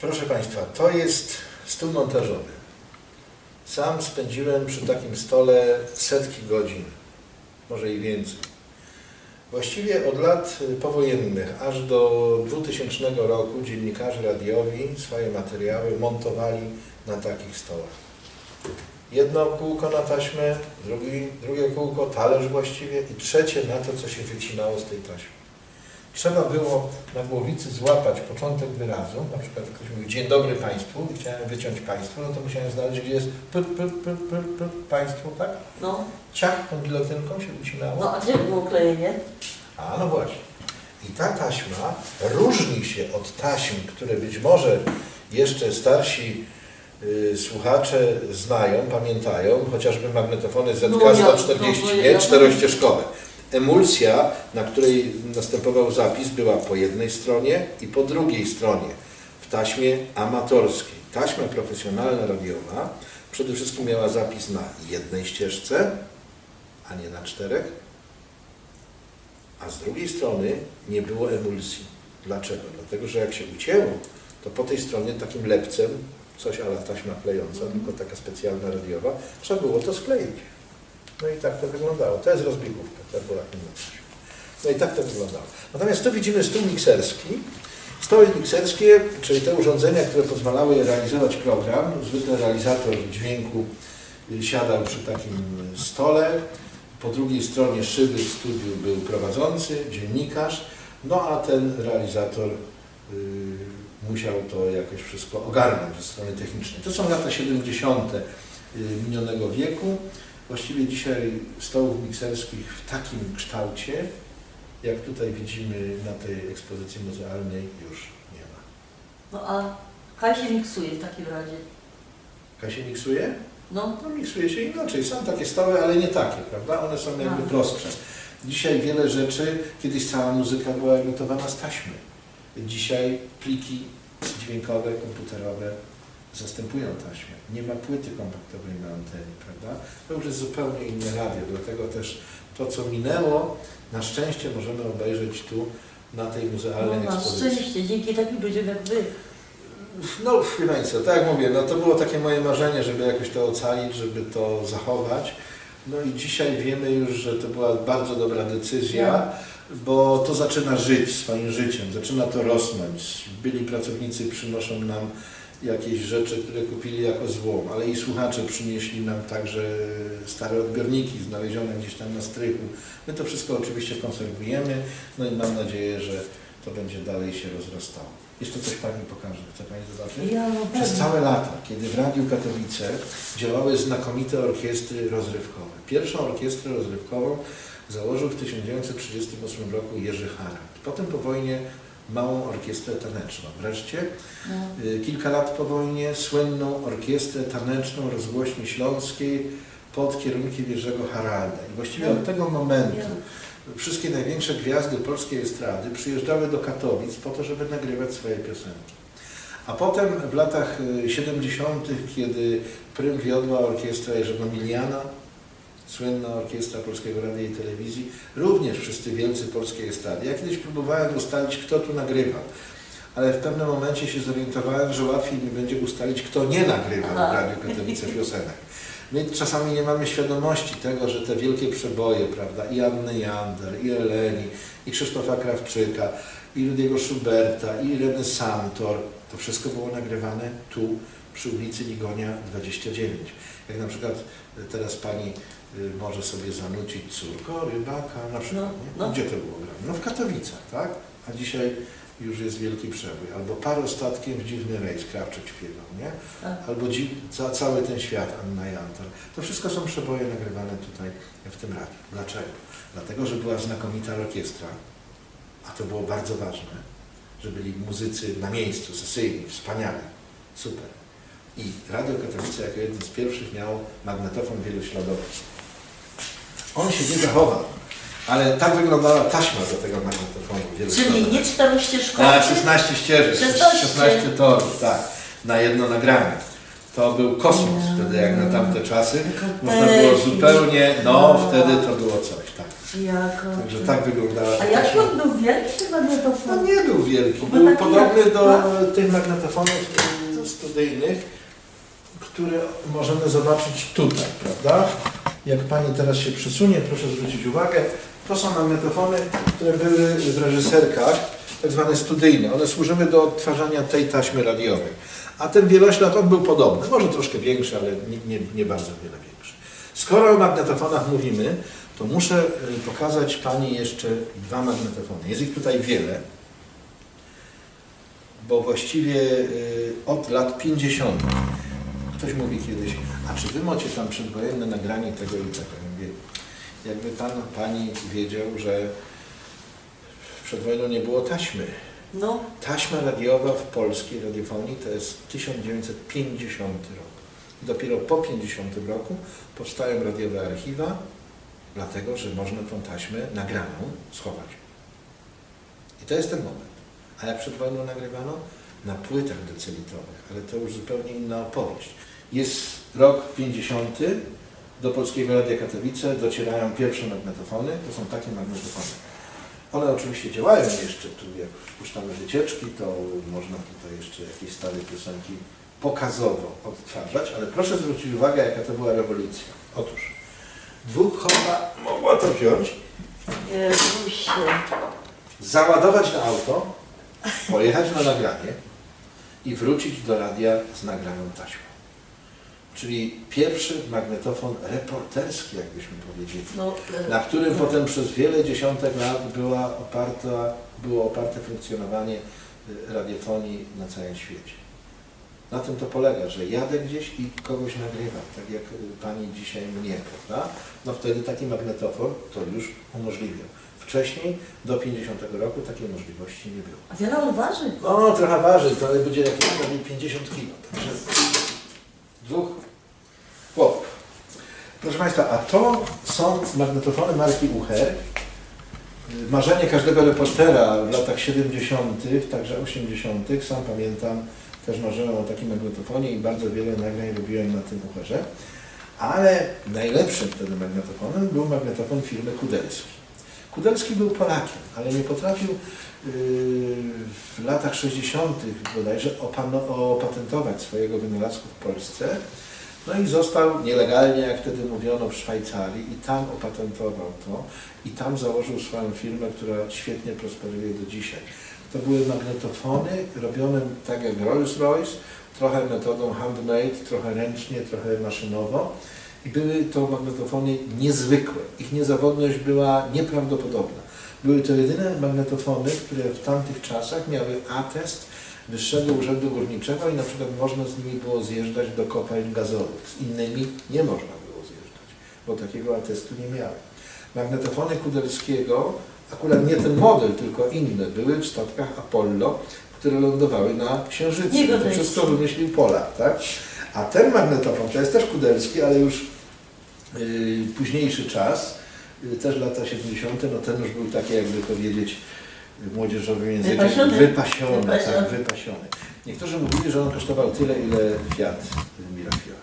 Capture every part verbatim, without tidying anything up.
Proszę Państwa, to jest stół montażowy. Sam spędziłem przy takim stole setki godzin, może i więcej. Właściwie od lat, y, powojennych aż do dwutysięcznego roku dziennikarze radiowi swoje materiały montowali na takich stołach. Jedno kółko na taśmę, drugi, drugie kółko, talerz właściwie i trzecie na to, co się wycinało z tej taśmy. Trzeba było na głowicy złapać początek wyrazu, na przykład jak ktoś mówił „Dzień dobry Państwu” i chciałem wyciąć „Państwu”, no to musiałem znaleźć, gdzie jest „p, p, p, p, p, Państwu”, tak? No, Ciach tą gilotynką się ucinało. No a gdzie było klejenie? A no właśnie. I ta taśma różni się od taśm, które być może jeszcze starsi y, słuchacze znają, pamiętają, chociażby magnetofony Z K sto czterdzieści, No, no, nie? ja- Czterościeżkowe. Emulsja, na której następował zapis, była po jednej stronie i po drugiej stronie. W taśmie amatorskiej. Taśma profesjonalna radiowa przede wszystkim miała zapis na jednej ścieżce, a nie na czterech. A z drugiej strony nie było emulsji. Dlaczego? Dlatego, że jak się ucięło, to po tej stronie takim lepcem, coś à la taśma klejąca, tylko taka specjalna radiowa, trzeba było to skleić. No i tak to wyglądało. To jest rozbiegówka, to była inna taśma. No i tak to wyglądało. Natomiast tu widzimy stół mikserski. Stoły mikserskie, czyli te urządzenia, które pozwalały realizować program. Zwykle realizator dźwięku y, siadał przy takim stole. Po drugiej stronie szyby w studiu był prowadzący, dziennikarz, no a ten realizator y, musiał to jakoś wszystko ogarnąć ze strony technicznej. To są lata siedemdziesiąte y, minionego wieku. Właściwie dzisiaj stołów mikserskich w takim kształcie, jak tutaj widzimy na tej ekspozycji muzealnej, już nie ma. No a kaj się miksuje w takim razie? Kaj się miksuje? No, No, miksuje się inaczej. Są takie stoły, ale nie takie, prawda? One są jakby A. Prostsze. Dzisiaj wiele rzeczy, kiedyś cała muzyka była emitowana z taśmy. Dzisiaj pliki dźwiękowe, komputerowe zastępują taśmę. Nie ma płyty kompaktowej na antenie, prawda? To już jest zupełnie inne radio, dlatego też to, co minęło, na szczęście możemy obejrzeć tu na tej muzealnej No, na ekspozycji. Szczęście, dzięki takim ludziom jak Wy. No, wie Państwo, tak jak mówię, no to było takie moje marzenie, żeby jakoś to ocalić, żeby to zachować. No i dzisiaj wiemy już, że to była bardzo dobra decyzja, bo to zaczyna żyć swoim życiem, zaczyna to rosnąć. Byli pracownicy, przynoszą nam jakieś rzeczy, które kupili jako złom, ale i słuchacze przynieśli nam także stare odbiorniki znalezione gdzieś tam na strychu. My to wszystko oczywiście konserwujemy, no i mam nadzieję, że to będzie dalej się rozrastało. Jeszcze coś Pani pokażę. Chce Pani zobaczyć? Ja, no Przez pewnie. Całe lata, kiedy w Radiu Katowice działały znakomite orkiestry rozrywkowe. Pierwszą orkiestrę rozrywkową założył w tysiąc dziewięćset trzydziestym ósmym roku Jerzy Harald. Potem po wojnie małą orkiestrę taneczną. Wreszcie, No. y, kilka lat po wojnie, słynną orkiestrę taneczną rozgłośni śląskiej pod kierunkiem Jerzego Haralda. I właściwie No. Od tego momentu Ja. wszystkie największe gwiazdy polskiej estrady przyjeżdżały do Katowic po to, żeby nagrywać swoje piosenki. A potem w latach y, siedemdziesiątych, kiedy prym wiodła orkiestra Jerzego Miliana, słynna orkiestra Polskiego Radia i Telewizji, również wszyscy wielcy polskiej estrady. Ja kiedyś próbowałem ustalić, kto tu nagrywał, ale w pewnym momencie się zorientowałem, że łatwiej mi będzie ustalić, kto nie nagrywał Aha. w Radiu Katowice piosenek. My czasami nie mamy świadomości tego, że te wielkie przeboje, prawda, i Anny Jander, i Eleni, i Krzysztofa Krawczyka, i Rudiego Schuberta, i Ireny Santor, to wszystko było nagrywane tu, przy ulicy Ligonia dwadzieścia dziewięć. Jak na przykład y, teraz Pani y, może sobie zanucić „Córko rybaka”, na przykład, No, nie? No. Gdzie to było grane? No w Katowicach, tak? A dzisiaj już jest wielki przebój. Albo „Parostatkiem w dziwny rejs” Krawczyk śpiewał, nie? Tak. Albo dzi- ca- „Cały ten świat” Anna Jander. To wszystko są przeboje nagrywane tutaj w tym radiu. Dlaczego? Dlatego, że była znakomita orkiestra, a to było bardzo ważne, że byli muzycy na miejscu, sesyjni, wspaniali, super. I Radio Katowice jako jeden z pierwszych miało magnetofon wielośladowy. On się nie zachował, ale tak wyglądała taśma do tego magnetofonu wielośladowego. Czyli nie czterościeżkowy? A, szesnaście ścieżek, Szesnaście. szesnaście torów, tak, na jedno nagranie. To był kosmos wtedy, jak na tamte czasy. Można było zupełnie, no wtedy to było coś, tak. Jako... Także tak wyglądała A ta jaki taśma. On był wielki, ten magnetofon? No nie był wielki, Bo był taki podobny jak do dwa- tych magnetofonów y, studyjnych, które możemy zobaczyć tutaj, prawda? Jak pani teraz się przesunie, proszę zwrócić uwagę, to są magnetofony, które były w reżyserkach, tak zwane studyjne. One służyły do odtwarzania tej taśmy radiowej. A ten wieloślad, on był podobny, może troszkę większy, ale nie, nie, nie bardzo wiele większy. Skoro o magnetofonach mówimy, to muszę y, pokazać pani jeszcze dwa magnetofony. Jest ich tutaj wiele, bo właściwie y, od lat pięćdziesiątych. Ktoś mówi kiedyś, a czy wy macie tam przedwojenne nagranie tego i tego? Ja mówię, jakby pan, pani wiedział, że przed wojną nie było taśmy. No, Taśma radiowa w polskiej radiofonii to jest tysiąc dziewięćset pięćdziesiąty rok. I dopiero po pięćdziesiątym roku powstają radiowe archiwa, dlatego że można tą taśmę nagraną schować. I to jest ten moment. A jak przed wojną nagrywano? Na płytach decelitowych, ale to już zupełnie inna opowieść. Jest rok pięćdziesiąty, do Polskiego Radia Katowice docierają pierwsze magnetofony, to są takie magnetofony. One oczywiście działają jeszcze, tu jak wpuszczamy wycieczki, to można tutaj jeszcze jakieś stare piosenki pokazowo odtwarzać, ale proszę zwrócić uwagę, jaka to była rewolucja. Otóż dwóch chłopa mogło to wziąć, Jezusie. załadować na auto, pojechać na nagranie i wrócić do radia z nagraną taśmą. Czyli pierwszy magnetofon reporterski, jakbyśmy powiedzieli, No, e, na którym potem przez wiele dziesiątek lat była oparta, było oparte funkcjonowanie y, radiofonii na całym świecie. Na tym to polega, że jadę gdzieś i kogoś nagrywam, tak jak y, pani dzisiaj mnie, prawda? No wtedy taki magnetofon to już umożliwiał. Wcześniej, do pięćdziesiątego roku, takiej możliwości nie było. A wiele on waży? No, trochę waży, to będzie jakieś prawie pięćdziesiąt kilo. Także dwóch chłopów. Proszę Państwa, a to są magnetofony marki Uher. Marzenie każdego reportera w latach siedemdziesiątych, także osiemdziesiątych, sam pamiętam, też marzyłem o takim magnetofonie i bardzo wiele nagrań robiłem na tym Uherze. Ale najlepszym wtedy magnetofonem był magnetofon firmy Kudelski. Kudelski był Polakiem, ale nie potrafił yy, w latach sześćdziesiątych bodajże opano- opatentować swojego wynalazku w Polsce. No i został nielegalnie, jak wtedy mówiono, w Szwajcarii i tam opatentował to i tam założył swoją firmę, która świetnie prosperuje do dzisiaj. To były magnetofony robione tak jak Rolls-Royce, trochę metodą handmade, trochę ręcznie, trochę maszynowo. I były to magnetofony niezwykłe. Ich niezawodność była nieprawdopodobna. Były to jedyne magnetofony, które w tamtych czasach miały atest Wyższego Urzędu Górniczego i na przykład można z nimi było zjeżdżać do kopalń gazowych. Z innymi nie można było zjeżdżać, bo takiego atestu nie miały. Magnetofony Kudelskiego, akurat nie ten model, tylko inne, były w statkach Apollo, które lądowały na Księżycu. Nie To gadajcie. Wszystko wymyślił Polak, tak? A ten magnetofon to jest też Kudelski, ale już yy, późniejszy czas, yy, też lata siedemdziesiąte, no ten już był taki, jakby powiedzieć yy, młodzieżowym językiem, Wypasiony. Wypasiony, Wypasiony. Tak, wypasiony. Niektórzy mówili, że on kosztował tyle, ile Fiat Miraflores.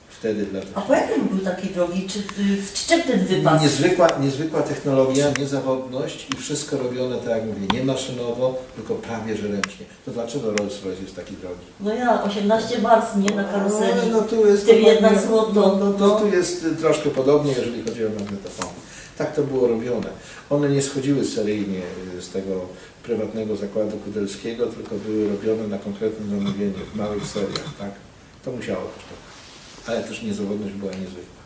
Wtedy w latach A po jakim był taki drogi? Czy, y, w czym ten wypas? Niezwykła, niezwykła technologia, niezawodność i wszystko robione, tak jak mówię, nie maszynowo, tylko prawie że ręcznie. To dlaczego Rolls-Royce jest taki drogi? No ja, osiemnaście warstw, nie, na karuzeli. Ale no tu jest W tym dokładnie- jedna złota. No, no, no tu jest y, troszkę podobnie, jeżeli chodzi o magnetofony. Tak to było robione. One nie schodziły seryjnie y, z tego prywatnego zakładu Kudelskiego, tylko były robione na konkretne zamówienie, w małych seriach, tak? To musiało kosztować. Ale też niezawodność była niezwykła.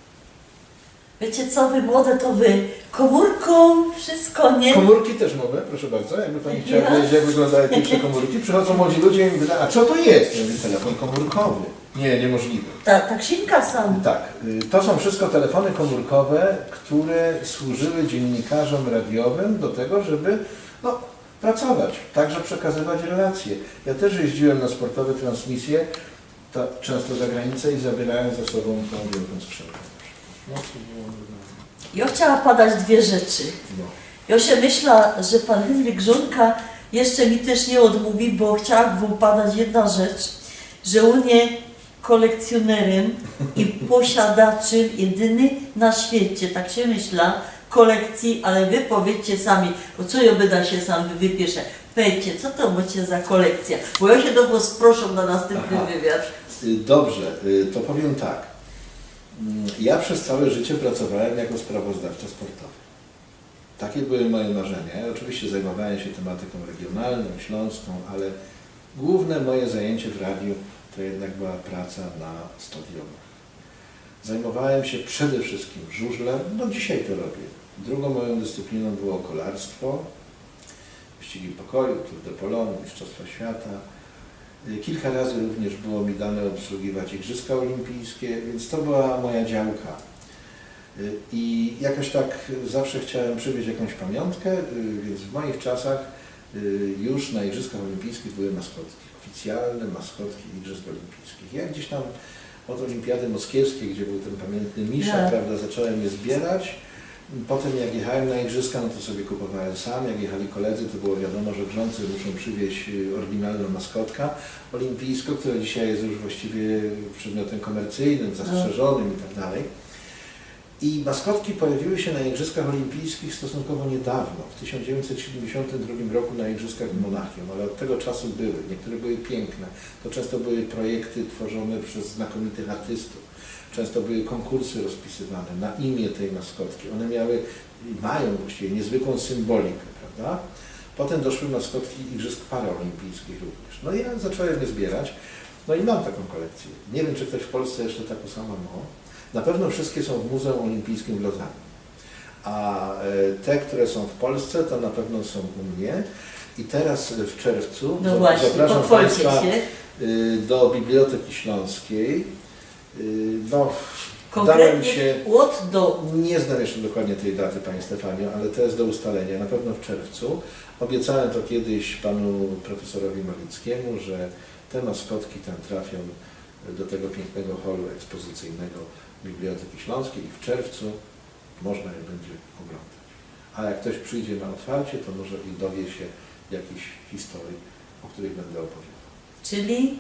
Wiecie co, wy młode to wy komórką, wszystko, nie? Komórki też mamy, proszę bardzo, jakby Pani chciała Ja? wiedzieć, jak wyglądały pierwsze komórki. Przychodzą młodzi ludzie i mówią, a co to jest? Ja mówię, telefon komórkowy. Nie, niemożliwe. Ta, ta księga sam. Tak, y, to są wszystko telefony komórkowe, które służyły dziennikarzom radiowym do tego, żeby no, pracować, także przekazywać relacje. Ja też jeździłem na sportowe transmisje, ta, często za granicę i zabierałem ze sobą tą wielką skrzynkę. No, to było normalne. Ja chciała padać dwie rzeczy. No. Ja się myślę, że pan Henryk Żonka jeszcze mi też nie odmówi, bo chciałabym padać jedna rzecz, że u nie Kolekcjonerym i posiadaczym jedyny na świecie, tak sie myśla, kolekcyje, ale wy powiydzcie sami, bo co jŏ byda sie sam wypieszã. Powiydzcie, co to mŏcie za kolekcyjŏ? Bo jŏ sie do wŏs proszã na nastympny wywiad. Y, Dobrze, y, to powiem tak. Mm, Ja przez całe życie pracowałem jako sprawozdawca sportowy. Takie były moje marzenia. Ja oczywiście zajmowałem się tematyką regionalną, śląską, ale główne moje zajęcie w radiu to jednak była praca na stadionach. Zajmowałem się przede wszystkim żużlem, do dzisiaj to robię. Drugą moją dyscypliną było kolarstwo, wyścigi pokoju, Tour de Pologne, Mistrzostwa Świata. Y, Kilka razy również było mi dane obsługiwać Igrzyska Olimpijskie, więc to była moja działka. Y, I jakoś tak zawsze chciałem przywieźć jakąś pamiątkę, y, więc w moich czasach y, już na Igrzyskach Olimpijskich były maskotki, oficjalne maskotki Igrzysk Olimpijskich. Ja gdzieś tam od Olimpiady Moskiewskiej, gdzie był ten pamiętny Misza, Ja. prawda, zacząłem je zbierać. Potem jak jechałem na Igrzyska, no to sobie kupowałem sam. Jak jechali koledzy, to było wiadomo, że grzący muszą przywieźć y, oryginalną maskotkã olimpijską, która dzisiaj jest już właściwie przedmiotem komercyjnym, zastrzeżonym i tak dalej. I maskotki pojawiły się na Igrzyskach Olimpijskich stosunkowo niedawno, w tysiąc dziewięćset siedemdziesiątym drugim roku na Igrzyskach w Monachium, ale od tego czasu były. Niektóre były piękne. To często były projekty tworzone przez znakomitych artystów. Często były konkursy rozpisywane na imię tej maskotki. One miały i mają właściwie niezwykłą symbolikę, prawda? Potem doszły maskotki Igrzysk Paraolimpijskich również. No i ja zacząłem je zbierać. No i mam taką kolekcję. Nie wiem, czy ktoś w Polsce jeszcze taką samą ma. Na pewno wszystkie są w Muzeum Olimpijskim w Lozanie. A e, te, które są w Polsce, to na pewno są u mnie. I teraz w czerwcu No za- właśnie, zapraszam pochwalcie Państwa się. y, do Biblioteki Śląskiej. Y, No, udało mi Konkretnie się. Od do. Nie znam jeszcze dokładnie tej daty, Pani Stefaniu, ale to jest do ustalenia, na pewno w czerwcu. Obiecałem to kiedyś panu profesorowi Malickiemu, że te maskotki tam trafią do tego pięknego holu ekspozycyjnego Biblioteki Śląskiej i w czerwcu można je będzie oglądać. A jak ktoś przyjdzie na otwarcie, to może i dowie się jakichś historii, o których będę opowiadał. Czyli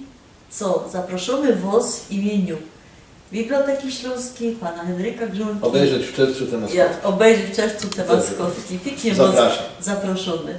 co? Zaproszōmy wŏs w imieniu Biblioteki Śląskiej, pana Henryka Grzōłki. Obejrzeć w czerwcu te maskotki. Ja, obejrzeć w czerwcu te Dobrze. maskotki. Pięknie wŏs Zapraszam. Zaproszōmy.